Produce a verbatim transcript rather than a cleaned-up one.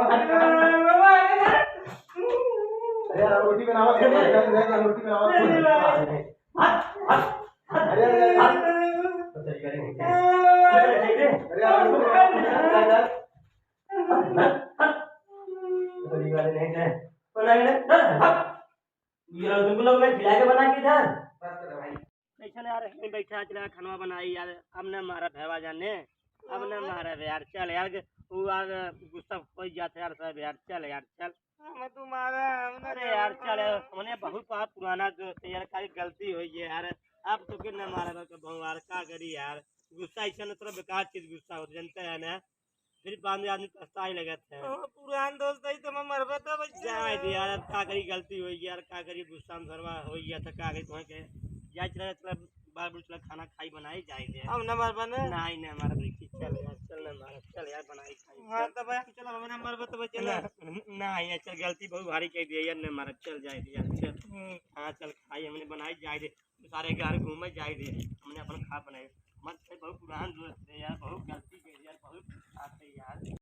बनावत है। अरे यार, रोटी बनावत है, रोटी बनावत है। अरे, अरे, अरे। अरे यार, रोटी बनावत है। ये तुमको लोग मैं खिला के बना के इधर। कैसन यार, यहीं बैठा चला खानवा बनाई यार, अब न मारा भैवा जाने, अब न मारा बे यार, चल यार, वो यार गुस्सा हो जात है यार सब यार, चल यार, चल। हम तुम्हारा, हम ना अरे यार, चल यार, हमने बहुत बार पुराना दोस्त है यार, काई गलती होई है यार, अब तो के न मारा बे, कहूँ यार, का करी यार, गुस्सा ऐसा न थोड़ा बेकार चीज गुस्सा होता, जानते हैं ना, फिर बाद में आदमी पछताए लगत है। ओ, पुरान दोस्त है तो मैं मरबे तो बच्चा। जाए दे यार, अब का करी, गलती होई यार, का करी, गुस्सा में घरवा होई गया था, का करी, तुम्हें के जाए चला, चला, बार बार चला, खाना खाई बनाई जाए दे। अब ना मरबे ना? नहीं, नहीं, हमारा बेटी, चल यार, चल ना मारा, चल यार, बनाई खाई, हाँ, चल। तब हम चला, अब ना मरबे तो बच्चा ना, ना। नहीं यार, चल, गलती बहुत भारी कह दिया यार, ना मारा, चल जाए दे यार, चल। हम्म। हाँ, चल, खाई हमने बनाई जाए दे। सारे घर घूमे जाए दे, हमने अपन खा बनाए। मत भाई, बहुत पुरान दोस्त है यार, बहुत गलती कर यार, बहुत आते यार।